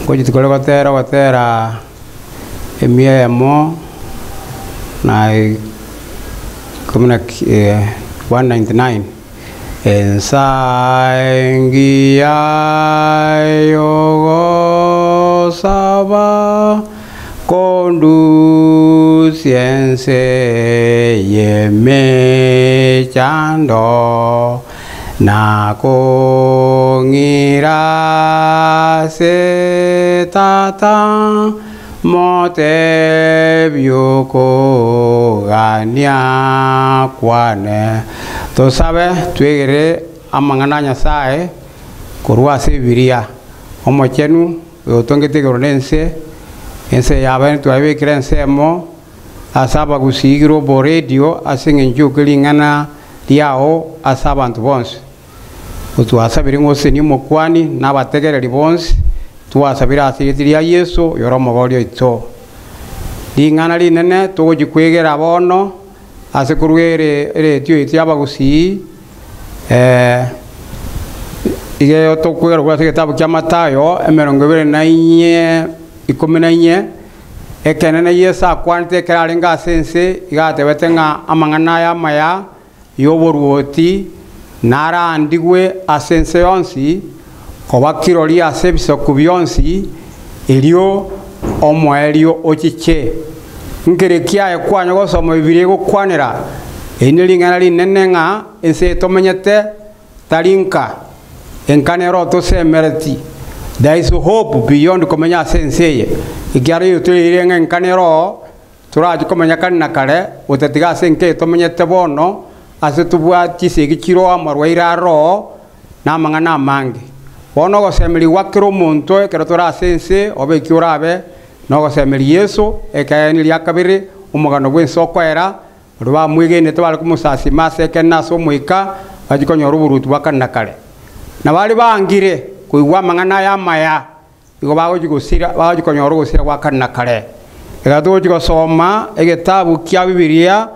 Ngochi tukore gotera gotera emia emo na 10 na 199 ensaengia yogosaba conduciense yemechando na kongira se tata mote byoko gania kwane. Tosabe twegere amang'ana Nyasaye korwa ase Bibilia omochenu otongete igoro na ense ense yabe twabekire ensemo ase abagusigire obo radio ase eng'encho ring'ana riao ase abanto bonsi. Twasabire ng'ose ni omokwani na abategereri bonsi twasabire ase erieta ria Yesu yoro omogori oito. Ring'ana rinene togochikwegera bono ase korwa eretio ito y'abagusii igeyo tokwegera korwa ase egetabu kia Mathayo 24 14 ekenene Yesu akwanete ekero arenge ase ense iga atebete ng'a amang'ana aya amaya y'oboruoti narandigwe ase ense yonsi koba kirori ase ebisaku bionsi erio omoerio ochiche. Nkere kiaye kwanya gosoma Bibilia egokwanera eri ring'ana rinene ng'a ense tomenyete tari nka enka nero tosemereti. There is hope beyond komenya ase ense eye ekiara eye toreire ng'a enka nero torachi komenya kare na kare otatiga ase enka eye tomenyete bono ase tobwati chisegi chiro amarwaire aro na amang'ana amange. Bono ogosemerigwa kera omonto ekero tore ase ense obe eki orabe nogosemeria Yesu ekaeni ria kabere omogano bwa ense okoera baria bamwegenete bare komosasima ase ekene ase omoika bachi konyora oboruoti bwa kare na kare. Na baria bangire koigwa amang'ana aya amaya igo bagochi gosira bagochi konyora ogosira gwa kare na kare. Eka togochi gosoma egetabu kia Bibilia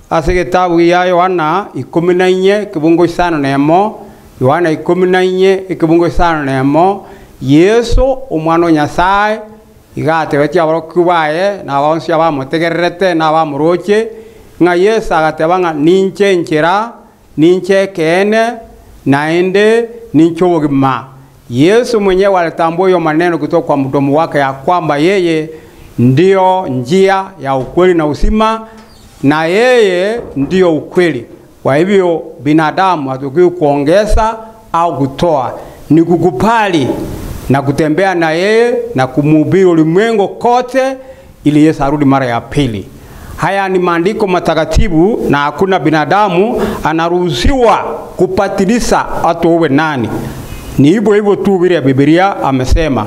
ase egetabu gia Yohana 14 ekebungo 51 Yohana 14 ekebungo 51 Yesu omwana o Nyasaye iga atebetie aborokigwa baye na bonsi abamotegererete na abamoroche ng'a Yesu agateba ng'a ninche enchera ninche ekeene naende ninche obogima. Yesu mwenyewe alitambua hiyo maneno kutoka kwa mdomo wake ya kwamba yeye ndiyo njia ya ukweli na uzima na yeye ndiyo ukweli. Kwa hivyo binadamu hatakiwi kuongeza au kutoa, ni kukubali na kutembea na yeye na kumhubiri ulimwengu kote ili Yesu arudi mara ya pili. Haya ni maandiko matakatifu na hakuna binadamu anaruhusiwa kupatiliza hata uwe nani. Ni hivyo hivyo tu vile Biblia amesema.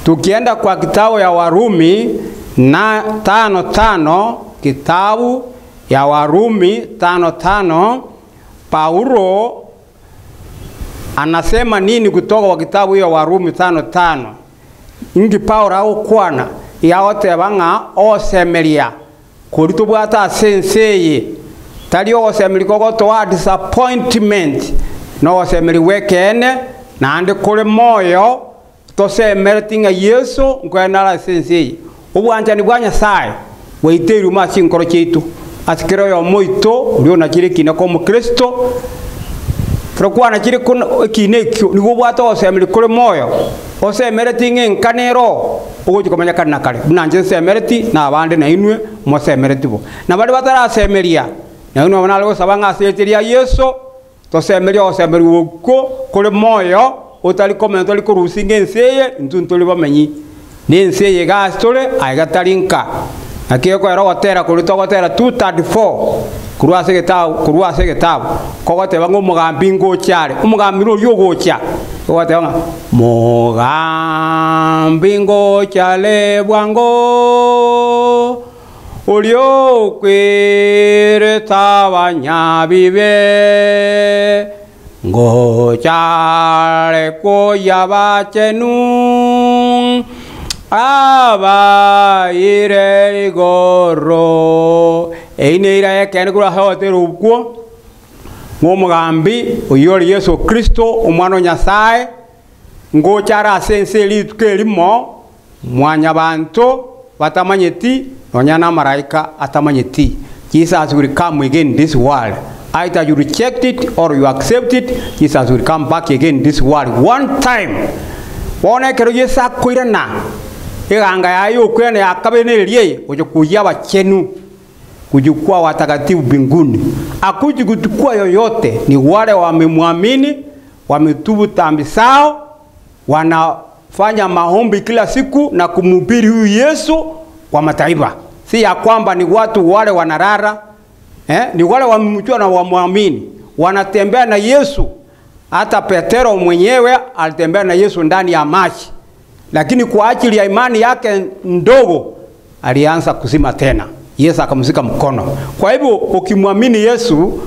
Tukienda kwa kitabu ya Warumi na 5:5, kitabu ya Warumi 5:5, Paulo anasema nini kutoka kwa kitabu ya Warumi 5:5? Ingi Paulo agokwana yagoteba ng'a osemeria kori tobwate ase ense eye tari ogosemeria kogotoa disappointment na ogosemeria bwa ekeene naende kore moyo tosemereti ng'a Yesu nkoena are ase ense eye. Obwanchani bwa Nyasaye bwaiteirwe ime ase chinkoro chiaito ase kera oyomo oito oria onachire ekina kwa omokristo kero kwanachire ekina ekio nigo obwate ogosemeria kore moyo osemereti ng'a enka nero ogochi komenya kare na kare buna inche nsemereti na abande na inwe mosemereti bo. Na baria batarasemeria na inwe nabo nare gosaba ng'a ase erieta ria Yesu tosemerie ogosemeria okwo kore moyo otari komenya tori korusia ng'a ense eye intwe ntori bamenyi na ense eye iga ase tore aiga tari nka. Naki ekoera ogotera koria togotera 234 korwa ase egetabu korwa ase egetabu kogoteba ng'a omogambi ngocha are omogambi noria ogocha ogoteba ng'a mogambi ngocha are bwango oria okwerete abanyabibe ngocha are koya bachenu abaire igoro. Eine ira ekene korwa ase ogotera okwo ng'a omogambi oyio ore Yesu Kristo omwana o Nyasaye Ngochara senseli tukelimo mwanyabanto batamanyeti nonyana maraika atamanyeti. Jesus will come again in this world. Either you reject it or you accept it, Jesus will come back again in this world one time. Wona kero Yesu akoirana iganga yayo kwene yakabenerie ojo abachenu kujukua watakatifu mbinguni. Akuji kutukua yoyote ni wale wamemwamini, wametubu dhambi zao, wanafanya maombi kila siku na kumhubiri huyu Yesu kwa mataifa. Si ya kwamba ni watu wale wanarara, ni wale wamemjua na wamwamini, wanatembea na Yesu. Hata Petero mwenyewe alitembea na Yesu ndani ya maji, lakini kwa ajili ya imani yake ndogo alianza kuzima tena. Yesu akamshika mkono. Kwa hivyo ukimwamini Yesu,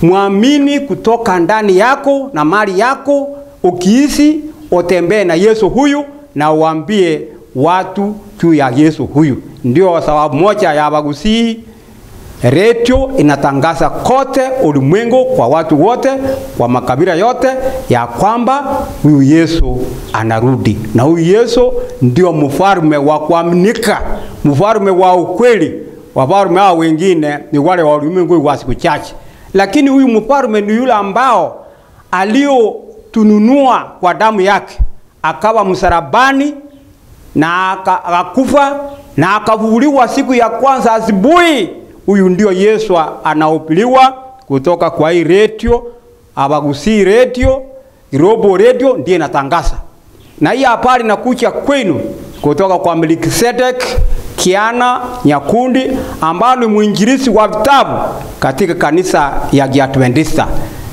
muamini kutoka ndani yako na mali yako, ukiishi utembee na Yesu huyu na uambie watu juu ya Yesu huyu. Ndio sababu moja ya Abagusii Radio inatangaza kote ulimwengu kwa watu wote, kwa makabila yote, ya kwamba huyu Yesu anarudi. Na huyu Yesu ndio mfalme wa kuaminika, mfalme wa ukweli. Wafalme hao wengine ni wale wa ulimwengu wa siku chache, lakini huyu mfalme ni yule ambao aliotununua kwa damu yake, akawa msalabani na akakufa na akafufuliwa siku ya kwanza asubuhi. Huyu ndio Yesu anaopiliwa kutoka kwa hii radio, Abagusii Radio, Robo Radio ndiye inatangaza. Na hii habari inakuja kwenu kutoka kwa Melkisedek Kiana Nyakundi, ambao ni mwinjilisti wa vitabu katika kanisa ya Kiadventista.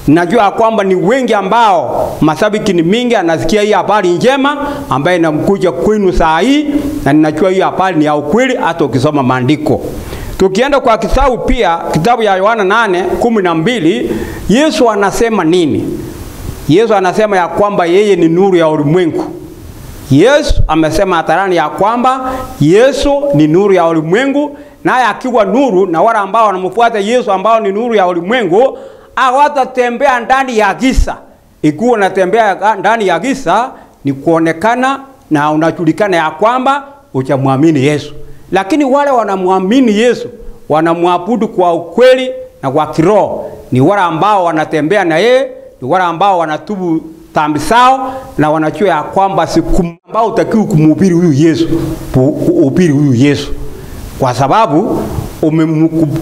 Najua kwamba ni wengi ambao mashabiki ni mingi anasikia hii habari njema ambaye inamkuja kwenu saa hii, na ninajua hii habari ni ya ukweli hata ukisoma maandiko. Tukienda kwa kitabu pia, kitabu ya Yohana 8:12, Yesu anasema nini? Yesu anasema ya kwamba yeye ni nuru ya ulimwengu. Yesu amesema hadharani ya kwamba Yesu ni nuru ya ulimwengu, naye akiwa nuru na wale ambao wanamfuata Yesu ambao ni nuru ya ulimwengu hawatatembea ndani ya giza. Ikiwa unatembea ndani ya giza ni kuonekana na unajulikana ya kwamba hujamwamini Yesu. Lakini wale wanamwamini Yesu, wanamwabudu kwa ukweli na kwa kiroho, ni wale ambao wanatembea na yeye, ni wale ambao wanatubu dhambi zao na wanajua ya kwamba siku ambao utakiwa kumhubiri huyu Yesu, kuhubiri huyu Yesu, kwa sababu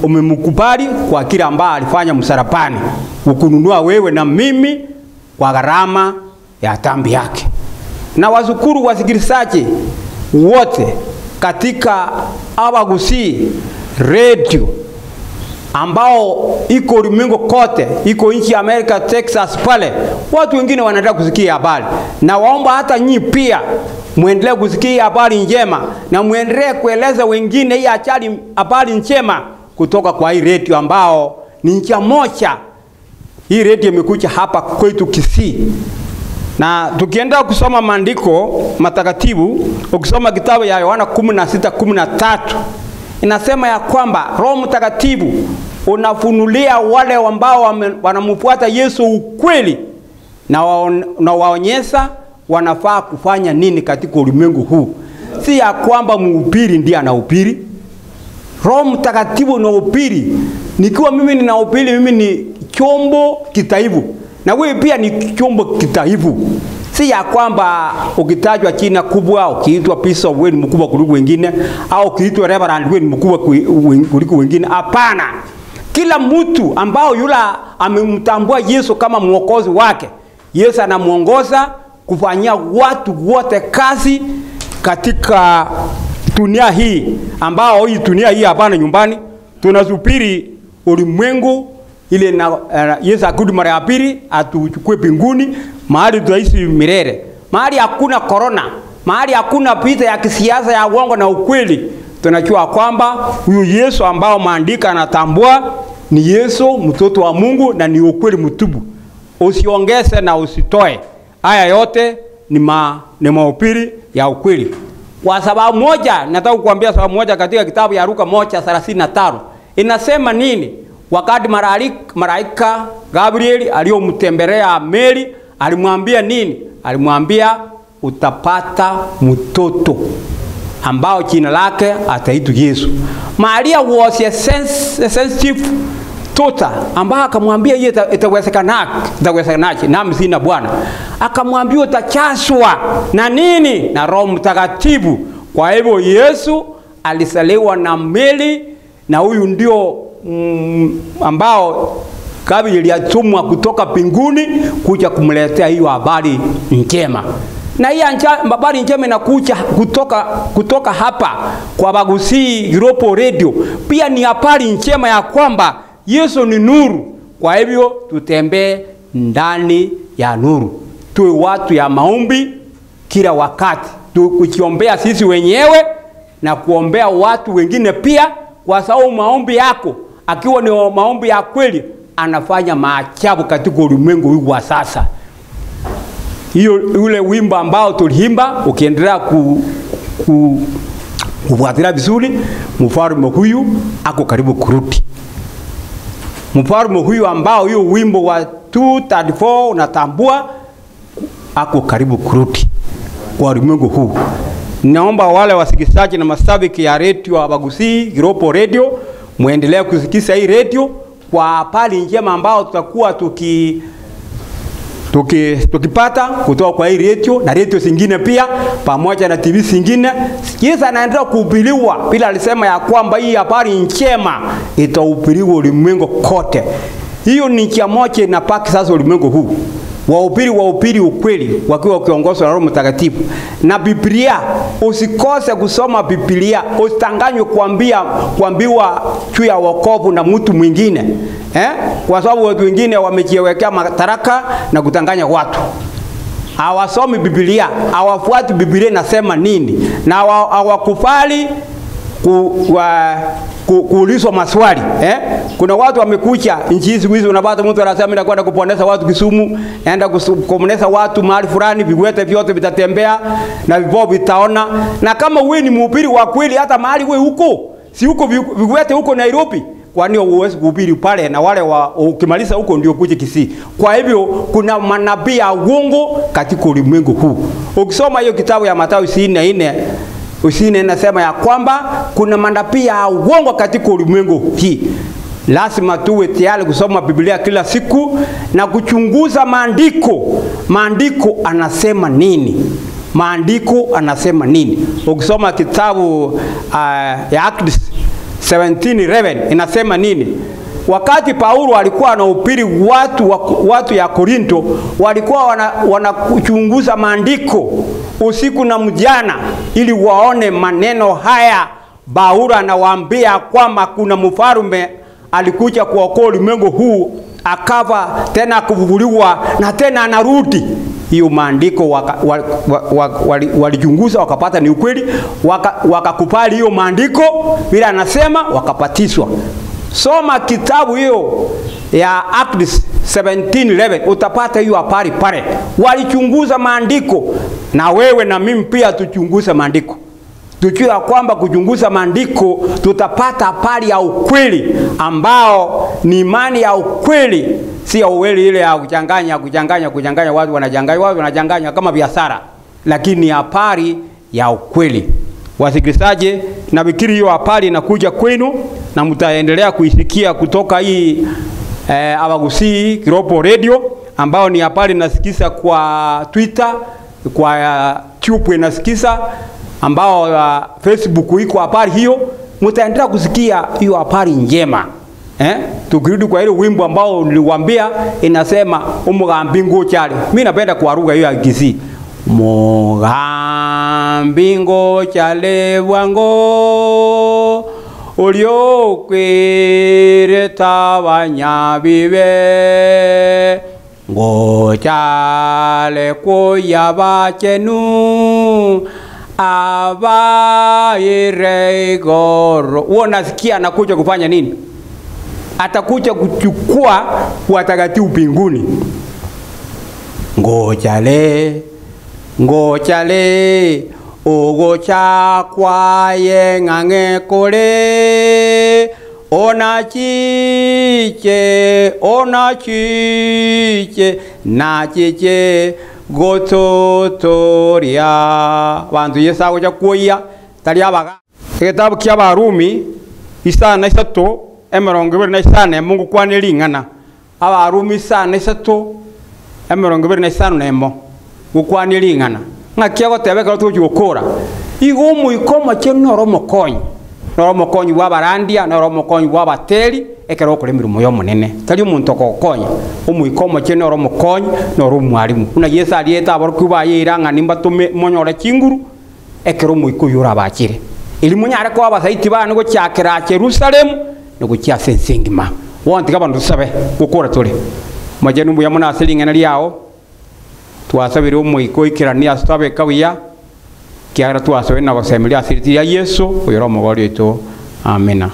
umemkubali kwa kila ambaye alifanya msalabani, ukununua wewe na mimi kwa gharama ya dhambi yake. Na washukuru wasikilizaji wote katika Abagusii Radio ambao iko ulimwengu kote, iko nchi ya Amerika, Texas pale. Watu wengine wanataka kusikia habari. Na waomba hata nyinyi pia muendelee kusikia habari njema na muendelee kueleza wengine hii habari njema kutoka kwa hii radio ambao ni njia moja. Hii radio imekuja hapa kwetu Kisii. Na tukienda kusoma maandiko matakatifu, ukisoma kitabu ya Yohana 16:13 inasema ya kwamba Roho Mtakatifu unafunulia wale ambao wanamfuata Yesu ukweli na waonyesha wanafaa kufanya nini katika ulimwengu huu. Si ya kwamba mhubiri ndiye anahubiri. Roho Mtakatifu unahubiri. Nikiwa mimi ninahubiri, mimi ni chombo kitaifu. Na wewe pia ni chombo kitaifu. Si ya kwamba ukitajwa jina kubwa, ukiitwa bishop wewe ni mkubwa kuliko wengine, au ukiitwa reverend wewe ni mkubwa kuliko wengine. Hapana. Kila mtu ambao yula amemtambua Yesu kama mwokozi wake, Yesu anamuongoza kufanyia watu wote kazi katika dunia hii, ambao hii dunia hii hapana nyumbani. Tunasubiri ulimwengu ile na Yesu akirudi mara ya pili atuchukue mbinguni, mahali tutaishi milele, mahali hakuna corona, mahali hakuna vita ya kisiasa ya uongo na ukweli. Tunajua kwamba huyu Yesu ambao maandiko anatambua ni Yesu mtoto wa Mungu na ni ukweli mtubu. Usiongeze na usitoe. Haya yote ni mahubiri ya ukweli. Kwa sababu moja, nataka kukuambia sababu moja katika kitabu ya Luka 1:35. Inasema nini? Wakati malaika Gabrieli aliyomtembelea Mary Alimwambia nini? Alimwambia utapata mtoto ambao jina lake ataitwa Yesu. Maria was a sensitive tota ambaye akamwambia yeye itawezekanaje nami sina bwana. Akamwambia utachaswa na nini? Na Roho Mtakatifu. Kwa hivyo Yesu alisaliwa na meli, na huyu ndio ambao Gabrieli alitumwa kutoka mbinguni kuja kumletea hiyo habari njema. Na hii habari njema inakuja kutoka hapa kwa Abagusii Global Radio. Pia ni habari njema ya kwamba Yesu ni nuru. Kwa hivyo tutembee ndani ya nuru. Tuwe watu ya maombi kila wakati. Tukiombea sisi wenyewe na kuombea watu wengine pia, kwa sababu maombi yako akiwa ni maombi ya kweli anafanya maajabu katika ulimwengu huu wa sasa. Hiyo ule wimbo ambao tuliimba ukiendelea kufuatilia vizuri, mfalme huyu ako karibu kurudi. Mfalme huyu ambao hiyo wimbo wa 234 unatambua ako karibu kurudi kwa ulimwengu huu. Naomba wale wasikizaji na mashabiki ya radio Abagusii Global Radio muendelee kusikiza hii radio kwa habari njema ambao tutakuwa tukipata kutoka kwa hii radio na radio zingine pia pamoja na TV zingine. Yesu anaendelea kuhubiriwa. Bila alisema ya kwamba hii habari njema itahubiriwa ulimwengu kote. Hiyo ni njia moja inapaki sasa ulimwengu huu. Wahubiri ukweli wakiwa wakiongozwa na Roho Mtakatifu. Na Biblia, usikose kusoma Biblia, usitanganywe kuambiwa juu ya wokovu na mtu mwingine. Kwa sababu watu wengine wamejiwekea mataraka na kutanganya watu. Hawasomi Biblia, hawafuati Biblia inasema nini, na hawakubali kuulizwa maswali. Kuna watu wamekuja nchi hizi hizi, unapata mtu anasema mimi nakwenda kuponesa watu Kisumu, naenda kuponesa watu mahali fulani, viwete vyote vitatembea na vibao vitaona. Na kama wewe ni mhubiri wa kweli, hata mahali wewe huko, si huko viwete huko Nairobi, kwani huwezi kuhubiri pale, na wale wa ukimaliza huko ndio kuje Kisii. Kwa hivyo kuna manabii ya uongo katika ulimwengu huu. Ukisoma hiyo kitabu ya Mathayo 24 usine inasema ya kwamba kuna manabii ya uongo katika ulimwengu hii. Lazima tuwe tayari kusoma Biblia kila siku na kuchunguza maandiko. Maandiko anasema nini? Maandiko anasema nini? Ukisoma kitabu ya Acts 17:11 inasema nini? Wakati Paulo alikuwa anahubiri watu ya Korinto, walikuwa wanachunguza maandiko usiku na mchana ili waone maneno haya. Paulo anawaambia kwamba kuna mfalme alikuja kuokoa ulimwengu huu, akafa tena kufufuliwa na tena anarudi. Hiyo maandiko walichunguza wakapata ni ukweli, wakakubali hiyo maandiko bila anasema, wakapatizwa. Soma kitabu hiyo ya Acts 17:11 utapata hiyo habari pale. Walichunguza maandiko, na wewe na mimi pia tuchunguze maandiko. Tujue kwamba kuchunguza maandiko tutapata habari ya ukweli ambao ni imani ya ukweli, si ya ukweli ile ya kuchanganya kuchanganya kuchanganya, watu wanachanganya, watu wanachanganya kama biashara, lakini habari ya ukweli. Wasikilizaji, nafikiri hiyo habari inakuja kwenu na mtaendelea kuisikia kutoka hii Abagusii Global Radio, ambao ni habari nasikiza kwa Twitter, kwa Tube inasikiza, ambao Facebook iko habari hiyo. Mtaendelea kusikia hiyo habari njema. Tukirudi kwa ile wimbo ambao niliwaambia inasema umugambi ngochale. Mimi napenda kwa lugha hiyo ya Kisii. Mugambi ngochale bwango uliokwireta banyabibe ngochale kuya bachenu abaire igoro. Unasikia anakuja kufanya nini? Atakuja kuchukua watakatifu mbinguni. Ngochale ngochale ogocha kwaye ng'ang'e kore Onachiche onachiche nachiche gototoria bantu Yesu agocha kuoya tari abaga egetabu kia Abarumi isana isato emirongo ibere na isano emo ngokwana ring'ana Abarumi isana isato emirongo ibere na isano na emo ngokwana ring'ana ng'aki agoteba ekero togochi gokora igo omoika omochenu noro omokonyi noro omokonyi bwa abarandia noro omokonyi bwa abateri ekero okora emirimo ya omonene tari omonto okogokonya omoika omochenu noro omokonyi noro omwarimu buna Yesu ariete aborokigwa baye era ng'a nimbatome monyore chinguru ekero omoika oyo orabachire eri monyare koba abasaiti bane gochiakera Jerusalemu nogochia ase ense engima wontiga abanto tosabe gokora tore mochenu mbuya mono ase ring'ana riao twasabire omoika oikerania ase twabeka buya kiagera twasobe na gosemeria ase ria Yesu oyore omogori oito amena.